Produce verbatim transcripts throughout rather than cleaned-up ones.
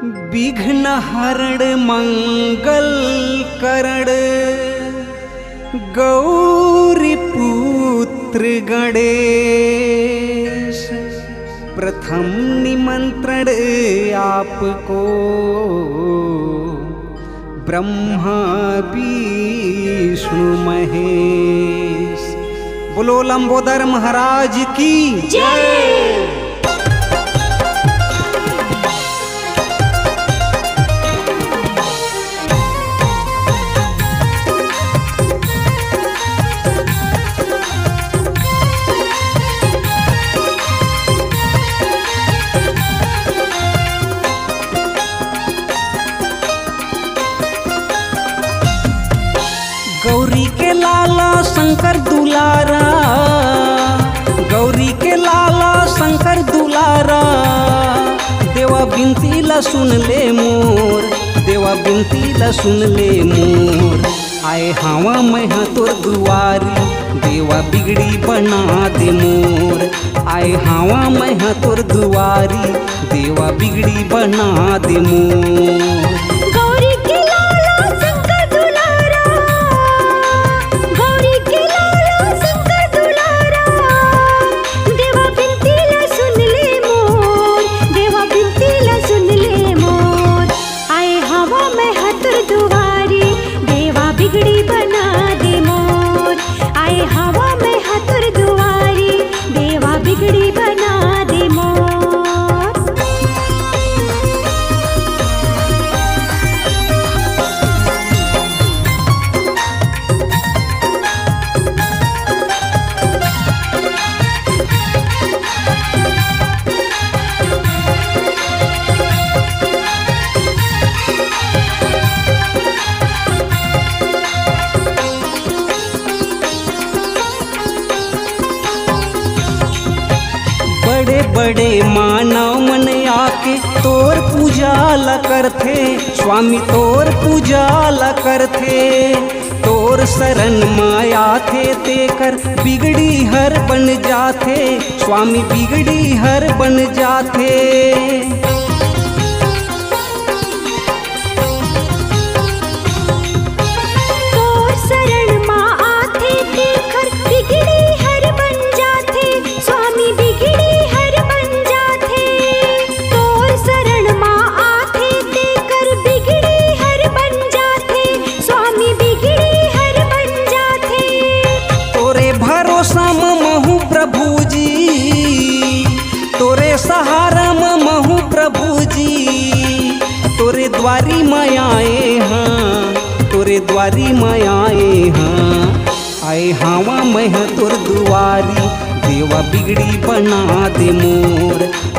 विघ्न हरण मंगल करण गौरी पुत्र गणेश, प्रथम निमंत्रण आपको ब्रह्मा विष्णु महेश। बोलो लंबोदर महाराज की जय। गौरी के लाला शंकर दुलारा, गौरी के लाला शंकर दुलारा, देवा बिनती ला सुन ले मोर, देवा बिनती ला सुन ले मोर। आए हवा मैं हा तोर दुआरी, देवा बिगड़ी बना दे मोर। आए हवा मैं हा तोर दुआरी, देवा बिगड़ी बना दे मोर। गौरी के लाला शंकर दुलारा, गौरी के लाला शंकर दुलारा, देवा बिनती ला सुन ले मोर, देवा बिनती ला सुन ले मोर। आए हवा मैं हा तोर दुआरी, देवा बिगड़ी बना दे मोर। आए हवा मैं हा तोर दुआरी, देवा बिगड़ी बना दे मोर। बड़े बड़े मानव मन आके तोर पूजा ला करथे, स्वामी तोर पूजा ला करथे। तोर शरण मा आथे तेकर बिगड़ी हर बन जाथे, स्वामी बिगड़ी हर बन जाथे। तोर शरण मा आथे तेखर बिगड़ी हर बन जाथे, स्वामी बिगड़ी हर बन जाथे। तोर शरण मा आथे तेकर बिगड़ी हर बन जाथे, स्वामी बिगड़ी हर बन जाथे। तोरे भरोसा म महू प्रभु जी, तोरे सहारा म महू प्रभु जी, तोरे द्वारी म आए हाँ, तोरे द्वारी म आए हाँ। आए हावा मैं ह तोर दुआरी, देवा बिगड़ी बना दे मोर।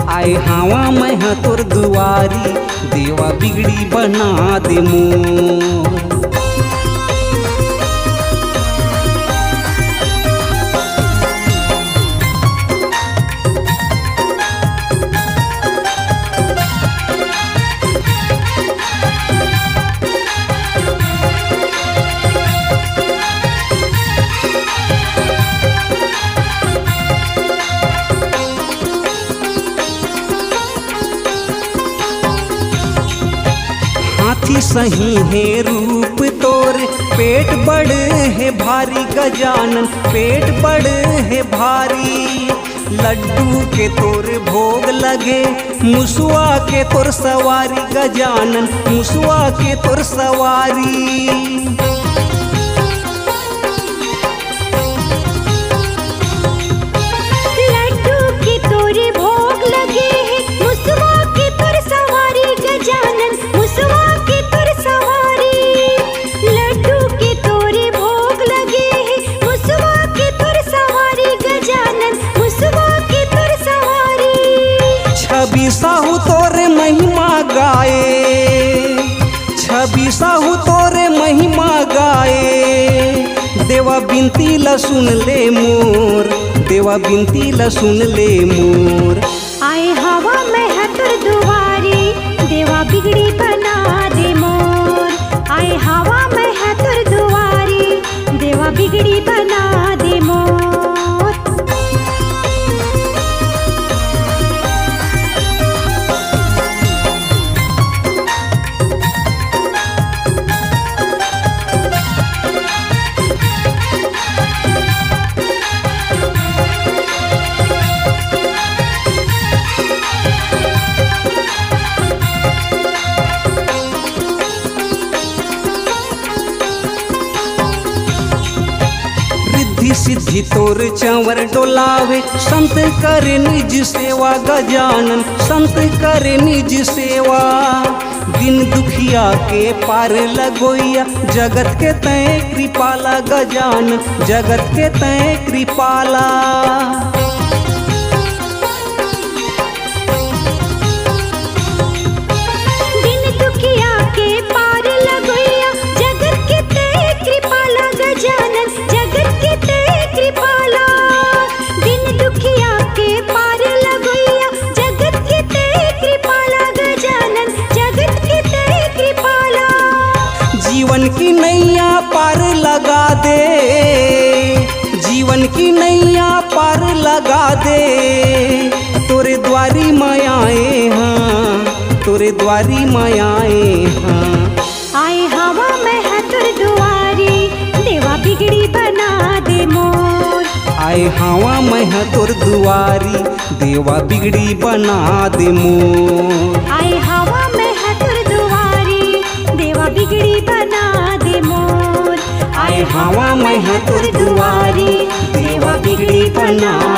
आए हावा मैं ह तोर दुआरी, देवा बिगड़ी बना दे मोर। हाथी सही हे रूप तोर, पेट बड़ हे भारी गजानन, पेट बड़ हे भारी। लड्डू के तोर भोग लगे, मुसवा के तोर सवारी गजानन, मुसवा के तोर सवारी। लड्डू के तोरे भोग लगे हे, मुसवा के तोर सवारी गजानन, मुसवा के तोर सवारी। लड्डू के तोरे भोग लगे हे, मुसवा के तोर सवारी गजानन, मुसवा के तोर सवारी। छवि साहू तोर महिमा गाए, छवि साहू तोर महिमा गाए। देवा बिनती ल सुन ले मोर, देवा बिनती ल सुन ले मोर। आए हावा मैं ह तोर दुआरी, देवा बिगड़ी बना दे मोर। आए हावा मैं ह तोर दुआरी, देवा बिगड़ी बना दे मोर। जी तोर चंवर डोलावे, संत करे निज सेवा गजानन, संत करे निज सेवा। दीन दुखिया के पार लगोइया, जगत के तय कृपाला गजानन, जगत के तय कृपाला। दीन दुखिया के पार लगोइया, जगत के तय कृपाला गजानन, जगत के तय कृपाला। दीन दुखिया के पार लगोइया, जगत के तय कृपाला गजानन, जगत के तय कृपाला। जीवन की नैया पार लगा दे, जीवन की नैया पार लगा दे। तोरे द्वारी मैं आए हाँ, तोरे द्वारी मैं आए हाँ। आए हवा मैं ह तोर दुआरी, देवा बिगड़ी बना दे मोर। आए हवा मैं ह तोर दुआरी, देवा बिगड़ी बना दे मोर। आए हवा मैं ह तोर दुआरी, देवा बिगड़ी बना दे मोर। आए हवा मैं ह तोर दुआरी, देवा बिगड़ी बना